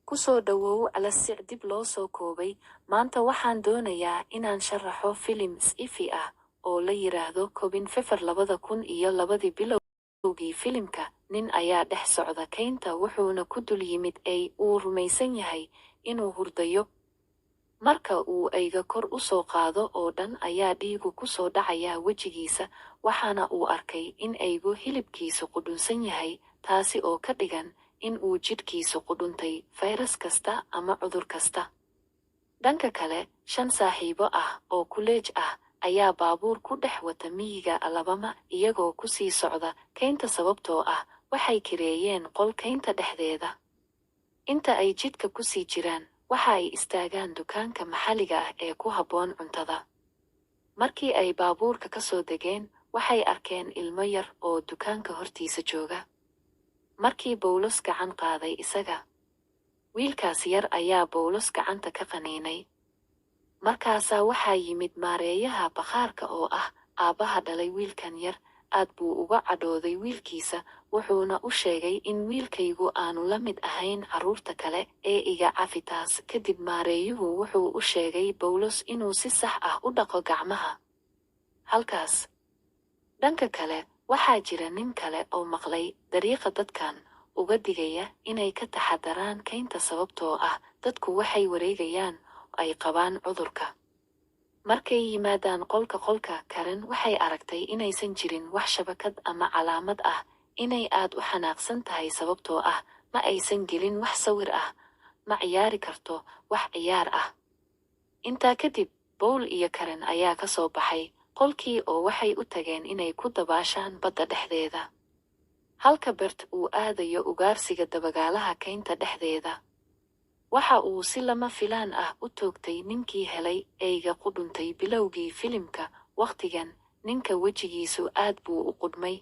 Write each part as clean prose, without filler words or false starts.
Ku soo dhawoow Classic dib loo soo koobay. Maanta waxaan doonayaa inaan sharaxo filim sci-fi ah oo la yiraahdo Cabin Fever 2002-dii. Bilowgii filimka, nin ayaa dhex socda kaynta, wuxuuna ku dul yimid ey uu rumaysan yahay inuu hurdayo. Marka uu eyga kor u soo qaado oo dhan ayaa dhiigu ku soo dhacayaa wejigiisa, waxaana uu arkay in eygu hilibkiisu qudhunsan yahay, taasi oo ka dhigan in uu jidhkiisu qudhuntay fayras kasta ama cudur kasta. Dhanka kale, shan saaxiibo ah oo kuleej ah ayaa baabuur ku dhex wata miyiga Alabama, iyagoo ku sii socda kaynta sababtoo ah waxay kireeyeen qol kaynta dhexdeeda. Inta ay jidka ku sii jiraan, waxa ay istaagaan dukaanka maxalliga ah ee ku habboon cuntada. Markii ay baabuurka ka soo degeen, waxay arkeen ilmo yar oo dukaanka hortiisa jooga. Markii Bowlos gacan qaaday isaga, wiilkaas yar ayaa Bowlos gacanta ka qaniinay. Markaasaa waxaa yimid maareeyaha bakhaarka oo ah aabbaha dhalay wiilkan yar. Aad buu uga cadhooday wiilkiisa, wuxuuna u sheegay in wiilkaygu aanu la mid ahayn carruurta kale ee iga cafi taas. Kadib maareeyuhu wuxuu u sheegay Bowlos inuu si sax ah u dhaqo gacmaha. Halkaas. Dhanka kale, waxaa jira nin kale oo maqlay dariiqa dadkan uga digaya inay ka taxadaraan kaynta sababtoo ah dadku waxay wareegayaan oo ay qabaan cudurka. Markay yimaadaan qolka, Karen waxay aragtay inaysan jirin wax shabakad ama calaamad ah inay aad u xanaaqsan tahay sababtoo ah ma aysan gelin wax sawir ah, ma ciyaari karto wax ciyaar ah. Intaa kadib, Paul iyo Karen ayaa ka soo baxay qolkii oo waxay u tageen inay ku dabaashaan badda dhexdeeda, halka Bert uu aadayo ugaarsiga dabagaalaha kaynta dhexdeeda. Waxa uu si lama filaan ah u toogtay ninkii helay eyga qudhuntay bilowgii filimka. Wakhtigan, ninka wejigiisu aad buu u qudhmay.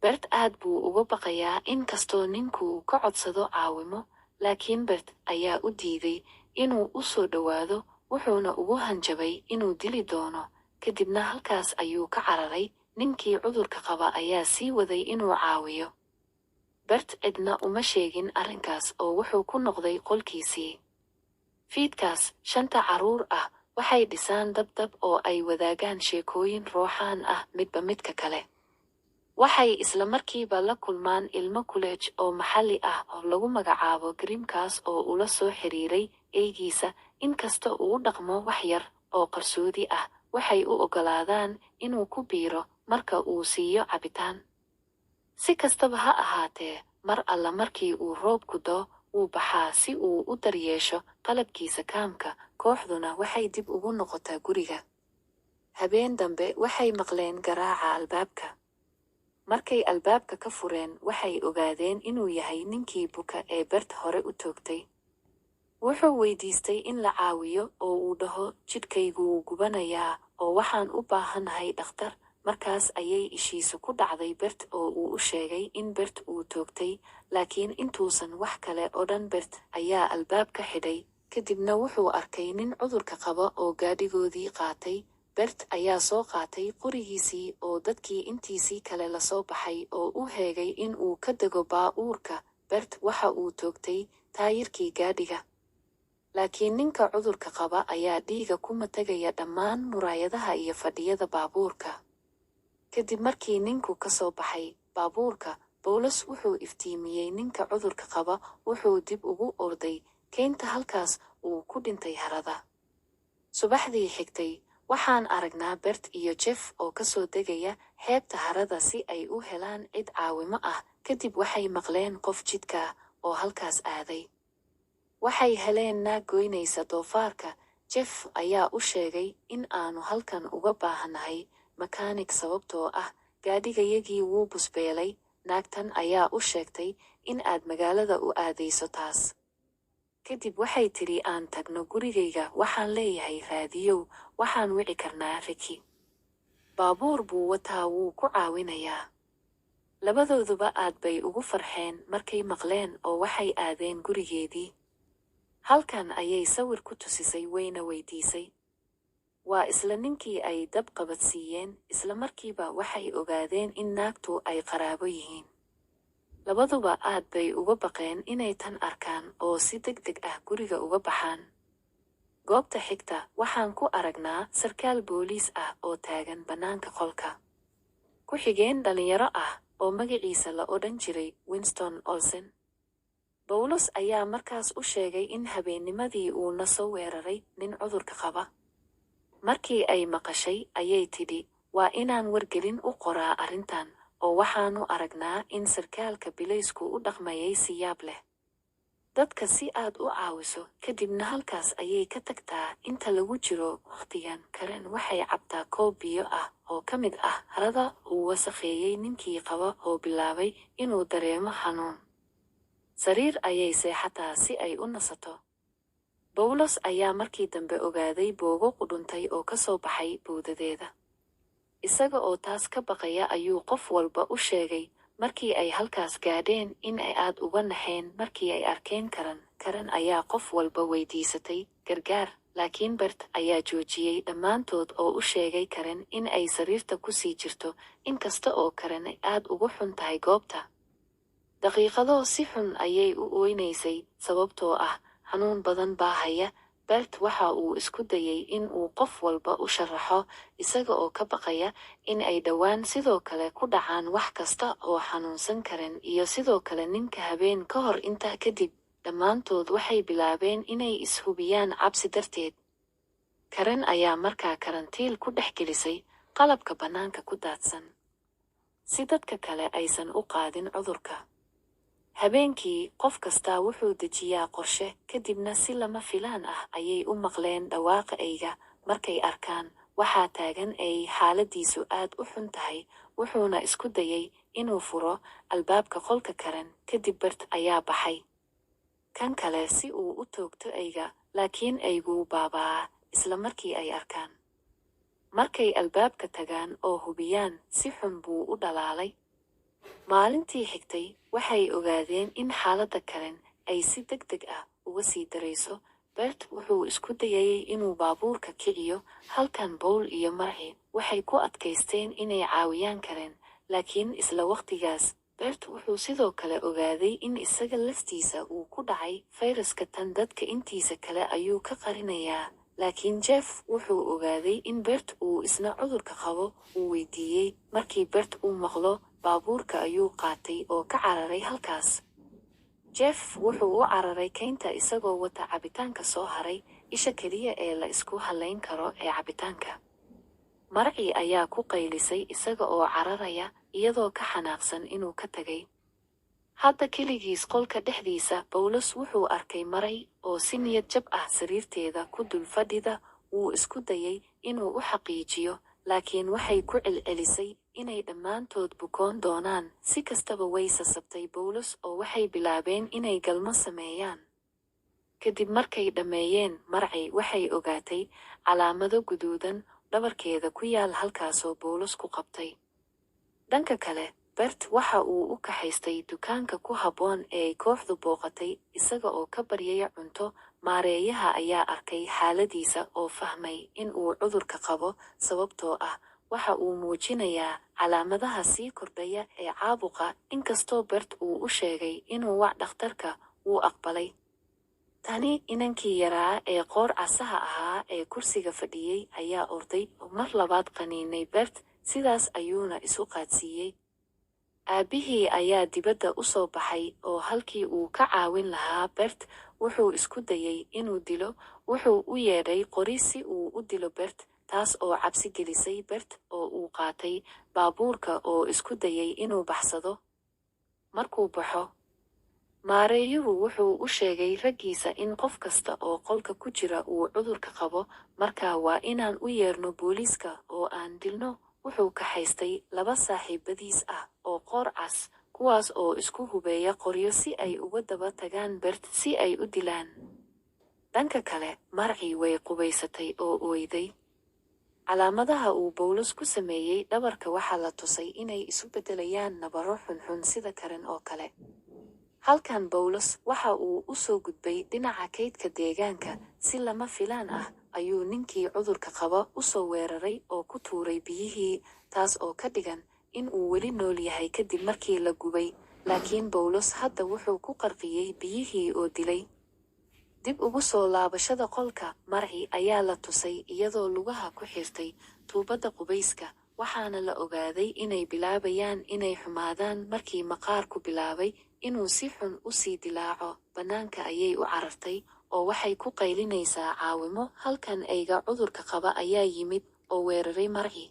Bert aad buu uga baqayaa inkastoo ninku uu ka codsado caawimo, laakiin Bert ayaa u diiday inuu u soo dhowaado, wuxuuna ugu hanjabay inuu dili doono. Kadibna halkaas ayuu ka cararay. Ninkii cudurka qaba ayaa sii waday inuu caawiyo. Bert cidna uma sheegin arrinkaas oo wuxuu ku noqday qolkiisii. Fiidkaas, shanta carruur ah waxay dhisaan dabdab oo ay wadaagaan sheekooyin rooxaan ah midba midka kale. Waxay isla markiiba la kulmaan ilmo kuleej oo maxalli ah oo lagu magacaabo Grimkaas oo ula soo xiriiray eygiisa inkasta uu u dhaqmo wax yar oo qarsoodi ah. Waxay u oggolaadaan inuu ku biiro marka uu siiyo cabitaan. Si kastaba ha ahaatee, mar alla markii uu roobku da'o, wuu baxaa si uu u daryeesho qalabkiisa kaamka, kooxduna waxay dib ugu noqotaa guriga. Habeen dambe waxay maqleen garaaca albaabka. Markay albaabka ka fureen, waxay ogaadeen inuu yahay ninkii buka ee Bert hore u toogtay. Wuxuu weydiistay in la caawiyo oo uu dhaho, "Jidhkaygu wuu gubanayaa oo waxaan u baahanahay dhakhtar." Markaas ayay ishiisu ku dhacday Bert oo uu u sheegay in Bert uu toogtay, laakiin intuusan wax kale odhan, Bert ayaa albaabka xidhay. Kadibna wuxuu arkay nin cudurka qaba oo gaadhigoodii qaatay. Bert ayaa soo qaatay qorigiisii oo dadkii intiisii kale lasoo baxay oo u heegay in uu ka dego baabuurka. Bert waxa uu toogtay taayirkii gaadhiga, laakiin ninka cudurka qaba ayaa dhiiga ku matagaya dhammaan muraayadaha iyo fadhiyada baabuurka. Kadib markii ninku ka soo baxay baabuurka, Bowlos wuxuu iftiimiyey ninka cudurka qaba. Wuxuu dib ugu orday kaynta, halkaas uu ku dhintay harada. Subaxdii xigtay, waxaan aragnaa Bert iyo Jeff oo ka soo degaya xeebta harada si ay u helaan cid caawimo ah. Kadib waxay maqleen qof jidka oo halkaas aaday. Waxay heleen naag goynaysa doofaarka. Jeff ayaa u sheegay in aanu halkan uga baahanahay makaanig sababtoo ah gaadhigayagii wuu busbeelay. Naagtan ayaa u sheegtay in aad magaalada u aadayso taas. Kadib waxay tidhi, "Aan tagno gurigayga, waxaan leeyahay raadiyow, waxaan wici karnaa Ricky. Baabuur buu wataa, wuu ku caawinayaa." Labadooduba aad bay ugu farxeen markay maqleen oo waxay aadeen gurigeedii. Halkan ayay sawir ku tusisay, wayna weydiisay. Waa isla ninkii ay dab qabadsiiyeen. Isla markiiba waxay ogaadeen in naagtu ay qaraabo yihiin. Labaduba aad bay uga baqeen inay tan arkaan oo si degdeg ah guriga uga baxaan. Goobta xigta waxaan ku aragnaa sarkaal booliis ah oo taagan bannaanka qolka. Ku xigeen dhalinyaro ah oo magaciisa la odhan jiray Winston Olsen. Bawlos ayaa markaas u sheegay in habeennimadii uu na soo weeraray nin cudurka qaba. Markii ay maqashay ayay tidhi, waa inaan wargelin u qoraa arrintan, oo waxaanu aragnaa in sarkaalka bilaysku u dhaqmayay si yaab leh. Dadka si aad u caawiso, kadibna halkaas ayay ka tagtaa. Inta lagu jiro wakhtigan, Karen waxay cabtaa koob biyo ah oo ka mid ah harada uu wasakheeyay ninkii qaba oo bilaabay inuu dareemo xanuun. Sariir ayay seexataa si ay u nasato. Bawlos ayaa markii dambe ogaaday boogo qudhuntay oo ka soo baxay bowdadeeda. Isaga oo taas ka baqaya ayuu qof walba u sheegay markii ay halkaas gaadheen in ay aad uga naxeen markii ay arkeen Karen. Karen ayaa qof walba weydiisatay gargaar, laakiin Bert ayaa joojiyey dhammaantood oo u sheegay Karen in ay sariirta ku sii jirto, inkasta oo Karen ay aad ugu xun tahay goobta. Daqiiqado si xun ayay u ooynaysay sababtoo ah xanuun badan baa haya. Bert waxa uu isku dayay in uu qof walba u sharaxo, isaga oo ka baqaya in ay dhowaan sidoo kale ku dhacaan wax kasta oo xanuunsan Karen iyo sidoo kale ninka habeen ka hor. Intaa kadib, dhammaantood waxay bilaabeen inay is-hubiyaan cabsi darteed. Karen ayaa markaa karantiil ku dhex gelisay qalabka bannaanka ku daadsan, si dadka kale aysan u qaadin cudurka. Habeenkii, qof kastaa wuxuu dejiyaa qorshe, kadibna si lama filaan ah ayay u maqleen dhawaaqa eyga. Markay arkaan, waxaa taagan ey xaaladiisu aad u xun tahay, wuxuuna isku dayay inuu furo albaabka qolka Karen. Kadib Bert ayaa baxay kan kale si uu u toogto eyga, laakiin eyguu baaba'aa isla markii ay arkaan. Markay albaabka tagaan oo hubiyaan, si xun buu u dhalaalay. Maalintii xigtay, waxay ogaadeen in xaaladda Karen ay si degdeg ah uga sii darayso. Bert wuxuu isku dayayay inuu baabuurka kiciyo, halkan Paul iyo Marci waxay ku adkaysteen inay caawiyaan Karen, laakiin isla waqtigaas, Bert wuxuu sidoo kale ogaaday in isaga laftiisa uu ku dhacay fayraska. Tan dadka intiisa kale ayuu ka qarinayaa, laakiin Jeff wuxuu ogaaday in Bert uu isna cudurka qabo, uu weydiiyey. Markii Bert uu maqlo, baabuurka ayuu qaatay oo ka cararay halkaas. Jeff wuxuu u cararay kaynta isagoo wata cabitaanka soo haray, isha keliya ee la isku halayn karo ee cabitaanka. Marci ayaa ku qaylisay isaga oo cararaya, iyadoo ka xanaaqsan inuu ka tagay. Hadda keligiis qolka dhexdiisa, Bawlos wuxuu arkay Maray oo si niyad jab ah sariirteeda ku dul fadhida. Wuu isku dayay inuu u xaqiijiyo, laakiin waxay ku celcelisay inay dhammaantood bukoon doonaan. Si kastaba, way sasabtay Bawlos oo waxay bilaabeen inay galmo sameeyaan. Kadib markay dhammeeyeen, Marci waxay ogaatay calaamado guduudan dhabarkeeda ku yaal halkaasoo Bawlos ku qabtay. Dhanka kale, Bert waxa uu u kaxaystay dukaanka ku habboon ee ay kooxdu booqatay isaga oo ka baryaya cunto. Maareeyaha ayaa arkay xaaladiisa oo fahmay in uu cudurka qabo, sababtoo ah waxa uu muujinayaa calaamadaha sii kordhaya ee caabuqa. Inkastoo Bert uu u sheegay inuu wac dhakhtarka, wuu aqbalay. Tani inankii yaraa ee qoor casaha ahaa ee kursiga fadhiyey ayaa orday oo mar labaad qaniinay Bert, sidaas ayuuna isu qaadsiiyey. Aabbihii ayaa dibadda u soo baxay oo halkii uu ka caawin lahaa Bert, wuxuu isku dayay inuu dilo. Wuxuu u yeedhay qori si uu u dilo Bert, taas oo cabsi gelisay Bert oo uu qaatay baabuurka oo isku dayay inuu baxsado. Markuu baxo, maareeyuhu wuxuu u sheegay raggiisa in qof kasta oo qolka ku jira uu cudurka qabo, markaa waa inaan u yeerno booliiska oo aan dilno. Wuxuu kaxaystay laba saaxiibadiis ah oo qoor cas, kuwaas oo isku hubeeya qoryo si ay uga daba tagaan Bert si ay u dilaan. Dhanka kale, Marci way qubaysatay oo ooyday. Calaamadaha uu Bawlos ku sameeyey dhabarka waxaa la tusay inay isu beddelayaan nabaro xunxun sida Karen oo kale. Halkan Bawlos waxa uu u soo gudbay dhinaca kaydka deegaanka. Si lama filaan ah ayuu ninkii cudurka qaba u soo weeraray oo ku tuuray biyihii, taas oo ka dhigan in uu weli nool yahay kadib markii la gubay. laakiin Bawlos hadda wuxuu ku qarqiyey biyihii oo dilay. Dib ugu soo laabashada qolka, Marci ayaa la tusay iyadoo lugaha ku xirtay tuubada qubayska, waxaana la ogaaday inay bilaabayaan inay xumaadaan markii maqaarku bilaabay inuu si xun u sii dilaaco. Bannaanka ayay u carartay oo waxay ku qaylinaysaa caawimo. Halkan eyga cudurka qaba ayaa yimid oo weeraray Marci,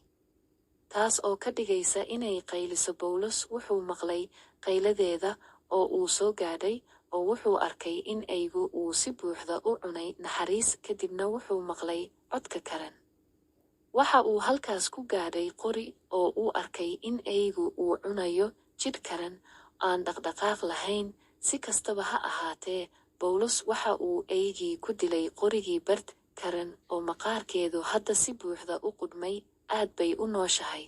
taas oo ka dhigaysa inay qayliso. Bawlos wuxuu maqlay qayladeeda oo uu soo gaadhay, oo wuxuu arkay in eygu uu si buuxda u cunay naxariis. Kadibna wuxuu maqlay codka Karen. Waxa uu halkaas ku gaadhay qori oo uu arkay in eygu uu cunayo jidh Karen aan dhaqdhaqaaq lahayn. Si kastaba ha ahaatee, Bawlos waxa uu eygii ku dilay qorigii Bert. Karen oo maqaarkeedu hadda si buuxda u qudhmay, aad bay u nooshahay.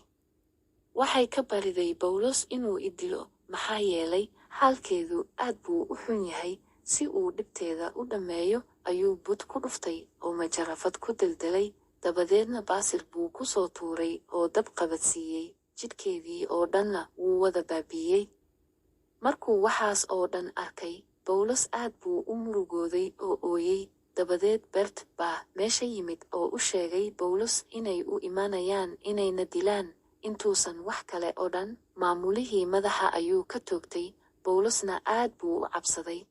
Waxay ka bariday Bawlos inuu i dilo, maxaa yeelay xaalkeedu aad buu u xun yahay. Si uu dhibteeda u dhammeeyo ayuu bud ku dhuftay oo majarafad ku daldalay, dabadeedna baasir buu ku soo tuuray oo dab qabadsiiyey, jidhkeedii oo dhanna wuu wada baabiiyey. Markuu waxaas oo dhan arkay, Bawlos aad buu u murugooday oo ooyey. Dabadeed Bert baa meesha yimid oo u sheegay Bawlos inay u imanayaan inayna dilaan. Intuusan wax kale oo dhan, maamulihii madaxa ayuu ka toogtay. Bawlosna aad buu u cabsaday.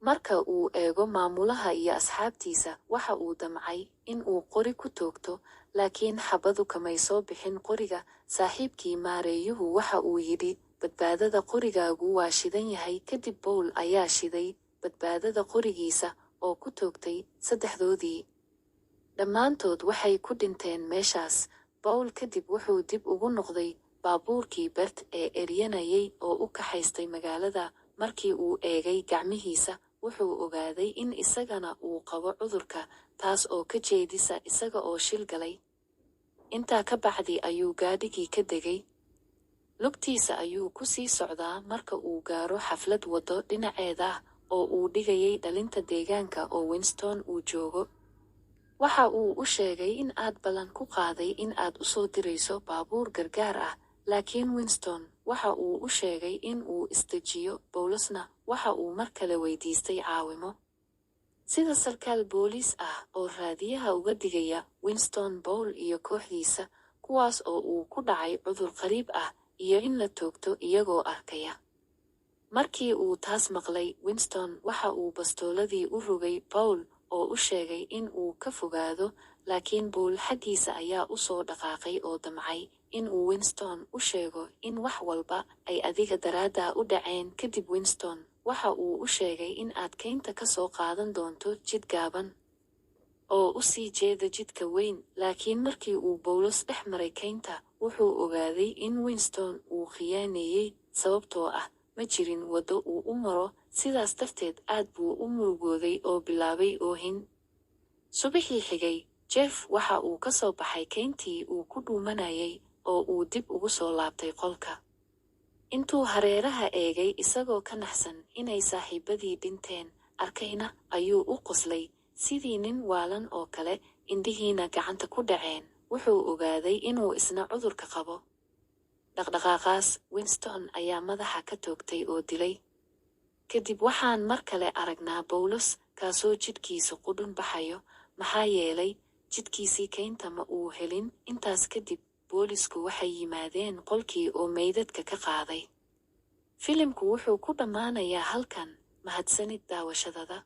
Marka uu eego maamulaha iyo asxaabtiisa, waxa uu damcay in uu qori ku toogto, laakiin xabadu kamay soo bixin qoriga. Saaxiibkii maareeyuhu waxa uu yidhi, "Badbaadada qorigaagu waa shidan yahay." Kadib Bowl ayaa shiday badbaadada qorigiisa oo ku toogtay saddexdoodii. Dhammaantood waxay ku dhinteen meeshaas. Bowl kadib wuxuu dib ugu noqday baabuurkii Bert ee eryanayay oo u kaxaystay magaalada. Markii uu eegay gacmihiisa, wuxuu ogaaday in isagana uu qabo cudurka, taas oo ka jeedisa isaga oo shil galay. Intaa ka bacdi ayuu gaadhigii ka degay. Lugtiisa ayuu ku sii socdaa marka uu gaaro xaflad waddo dhinaceeda ah oo uu dhigayay dhalinta deegaanka oo Winston uu joogo. Waxa uu u sheegay in aad ballan ku qaaday in aad u soo dirayso baabuur gargaar ah, laakiin Winston waxa uu u sheegay in uu isdejiyo. Bawlosna waxa uu mar kale weydiistay caawimo. Sida sarkaal booliis ah oo raadiyaha uga digaya Winston Bowl iyo kooxdiisa, kuwaas oo uu ku dhacay cudur qariib ah iyo in la toogto iyagoo arkaya. Markii uu taas maqlay, Winston waxa uu bastooladii u rogay Bowl oo u sheegay in uu ka fogaado, laakiin Bowl xaggiisa ayaa u soo dhaqaaqay oo damcay in uu Winston u sheego in wax walba ay adiga daraaddaa u dhaceen. Kadib Winston waxa uu u sheegay in aad keynta ka soo qaadan doonto jid gaaban oo u sii jeeda jidka weyn, laakiin markii uu Bawlos dhex maray keynta, wuxuu ogaaday in Winston uu khiyaaneeyey, sababtoo ah ma jirin waddo uu u maro. Sidaas darteed aad buu u murugooday oo bilaabay oohin. Subaxii xigay, Jeff waxa uu ka soo baxay keyntii uu ku dhuumanayay oo uu dib ugu soo laabtay qolka. Intuu hareeraha eegay isagoo ka naxsan inay saaxiibadii dhinteen arkayna, ayuu u qoslay sidii nin waalan oo kale, indhihiina gacanta ku dhaceen. Wuxuu ogaaday inuu isna cudurka qabo. Dhaqdhaqaaqaas, Winston ayaa madaxa ka toogtay oo dilay. Kadib waxaan mar kale aragnaa Bawlos, kaasoo jidhkiisu qudhun baxayo, maxaa yeelay jidhkiisii keynta ma uu helin. Intaas kadib boolisku waxay yimaadeen qolkii oo meydadka ka qaaday. Filimku wuxuu ku dhammaanayaa halkan. Mahadsanid daawashadada.